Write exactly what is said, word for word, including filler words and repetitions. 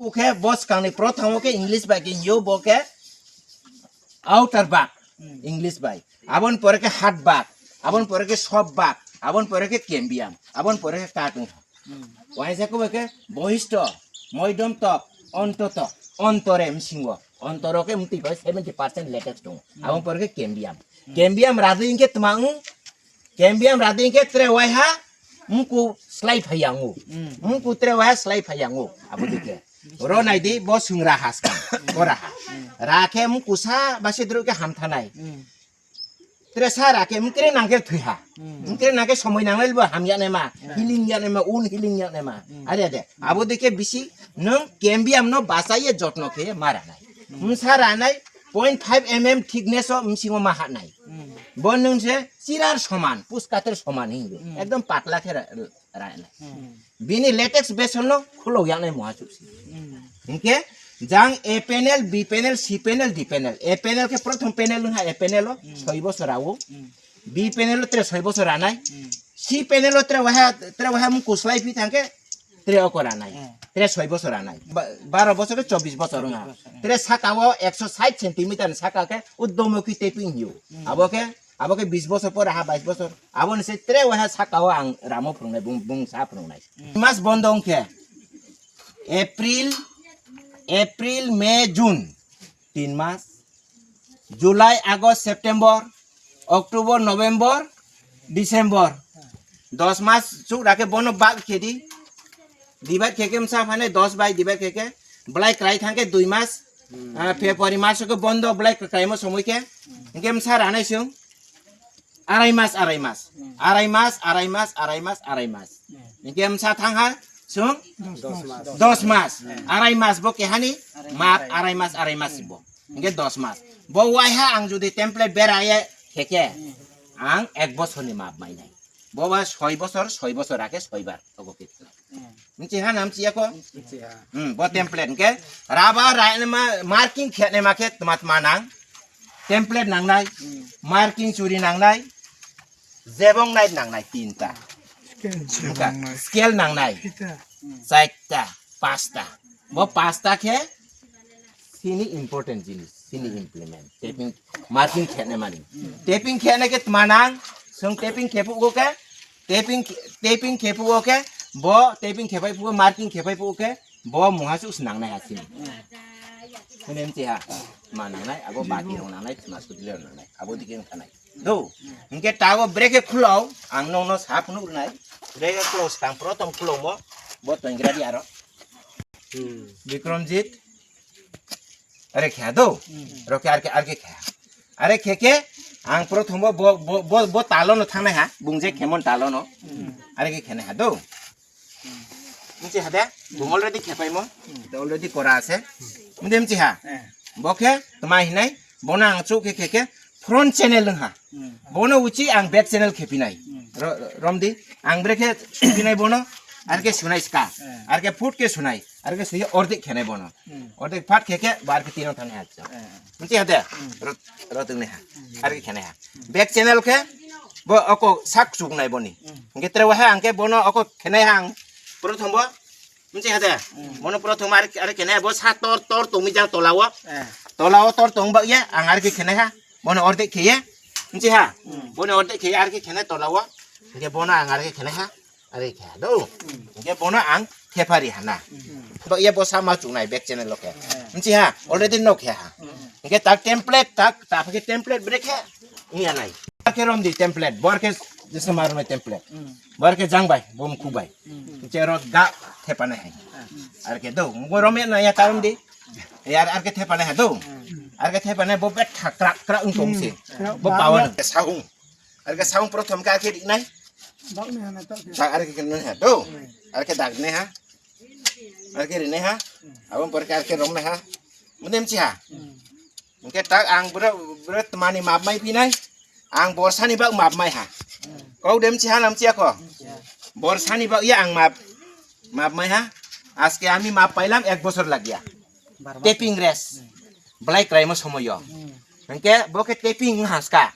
Bo khe bo skang ni prothom wo khe English bai khe hing ou, bo khe outer bak, English bai. Abo ni pore khe heart bak, abo ni pore khe soft bak, abo ni pore khe cambium, abo ni pore khe kat ong ha. Uaisa khe bo khe bohisto, moidom tok, onto tok, ontore bsing wo. Ontoro khe mtui bai seventy percent latex tong ou. Abo ni pore khe cambium. Cambium radei hing khe tma ong? Cambium radei hing khe tre waiha mku slái phai yang ou. Mku tre waiha slái phai yang ou. Abo dei khe. Ro nai di, bo sung raha skang. Bo raha. Ra khe mku sa ba se drouh khe hamthanai. Tre sa ra khe mkre nang khe thoi ha. Mkre nang khe somoi nangnai le bo hamya naima, healing ya naima, wound healing ya naima. Are de. Abo dei khe bisi nung cambium no bachai ye jotno khe ye ma ra nai. Bsa ra nai, point five M M thickness wo bsing wo ma ha nai. Bo nung se chirar soman, puskater soman hing ou. Ekdom patla khe ra, ra nai. Bini latex vessel no khulau ya nai mungha chouh se. Hing khe jang A panel, B panel, C panel, D panel. A panel khe prothom panel ong ha, A panel wo soi bosor ra ou. B panel wo tre soi bosor ra nai. C panel wo tre waiha, tre waiha mku slái phi thanng khe tre oko ra nai. Tre soi bosor ra nai. Ba-, baro bosor khe chobbish bosor ong ha. Tre saka wo ekso sait centimeter ni saka khe uddomo khe taping hing ou. Abo khe, abo khe bis bosor por raha, bais bosor. Abo ni se tre waiha saka wo ang ramo phrung nai, bung, bung sa phrung nai. Mas bondo ong khe April, April, May, June, tin mas. July, August, September, October, November, December. Dos mas chouh ra khe bono bak khe di. Divide khe khe bsa phanai dos bai divide khe khe. Blai krai thanng khe dui mas. Ah, February, March khe bondo blai kraimo somoi khe. Hing khe bsa ra nai sung. Arai mas, arai mas. Arai mas, arai mas, arai mas, arai mas. Hing khe bsa thanng ha sung. Dos mas. Arai mas bo keha ni map, arai mas, arai mas bo. Hing khe dos mas. Bo waiha ang judi template bera ye khe khe, ang ek bosor ni map mai nai. Bo ba soi bosor, soi bosor ra khe soi bar. Obo khe. Bchi ha na bchi ya kho? Bo template hing khe raba ra naima, marking khe naima khe tma tma nang. Template nang nai, marking churi nang nai, jebong nai nang nai tinta. Scale nang nai. Scale nang nai. Chaita, pasta. Bo pasta khe chini important jinis, chini implement. Taping, marking khe nai mani. Taping khe nai khe tma nang, sung taping khe phuh wo khe, taping, taping khe phuh wo khe, bo taping khe phai phuh wo, marking khe phai phuh wo khe, bo mungha chouh se nang nai ha chini. Hing khe bchi ha, ma nang nai, abo bati rao nang nai, tma sutli rao nang nai, abo dei khe ong thanng nai. Do, hing khe taoh wo brekhe khulao, ang nung no sa phnuh nai, brekhe khulao skang prothom khulao mo, bo toinggra di aro. Bikromjit, are khe ha do, ro khe are khe, are khe khe ha. Are khe khe, ang prothom bo, bo, bo, bo, bo talo no thanng nai ha, bung je khemon talo no, are khe khe nai ha do. Bchi ha de, bung already khe paimo, already kora ase. Bde bchi ha, bo khe tma hing nai, bono ang chouh khe khe khe, front channel ong ha. Bono uchih ang back channel khe phi nai. Ro-, rom di, ang brekhe khe phi nai bono, are khe sunai ska, are khe foot khe sunai, are khe sui ye ordek khe nai bono. Ordek part khe khe, bo are khe tino thanng nai ha. Bchi ha de, ro-, ro tong nai ha, are khe khe nai ha. Back channel khe, bo oko sak chuk nai boni. Hing khe tre waiha ang khe bono oko khe nai ha ang, prothom bo, bchi ha de, bono prothom are, are khe nai ha, bo sa tor, tor tong mi jang tola wo. Tola wo tor tong ba ye, ang are khe khe nai ha, bono ordek khe ye, bchi ha, bono ordek khe ye are khe khe nai tola wo. Hing khe bono ang are khe khe nai ha. Are khe ha do. Hing khe bono ang thephari ha na. Bo ye bo sama chuk nai back channel wo khe. Bchi ha, already no khe ha. Hing khe tak template, tak, tak khe template brekhe ong ya nai. Bo khe rom di template, bo are khe jesa ma rom nai template. Bo are khe jang bai, bo mkhu bai. Hing khe ro ga thepa nai hai. Are khe do, bo rom ya nai ya ta rom di. Yar are khe thepa nai ha do. Are khe thepa nai bo bet kha krak krak ong tong se. Bo power saung. Are khe saung prothom khe are khe ri nai. Dak are khe nai ha do. Are khe dak ri nai ha. Are khe ri nai ha. Abo pore khe are khe rom nai ha. Mde bchi ha. Hing khe tak ang bro, bro tma ni map mai phi nai. Ang borsa ni bak map mai ha. Kau de bchi ha na bchi ya kho. Borsa ni bak ye ang map, map mai ha. Aske ami map pailam ek bosor lagya. Taping rest. Blai kraimo somoi yo. Hing khe bo khe taping ong ha ska.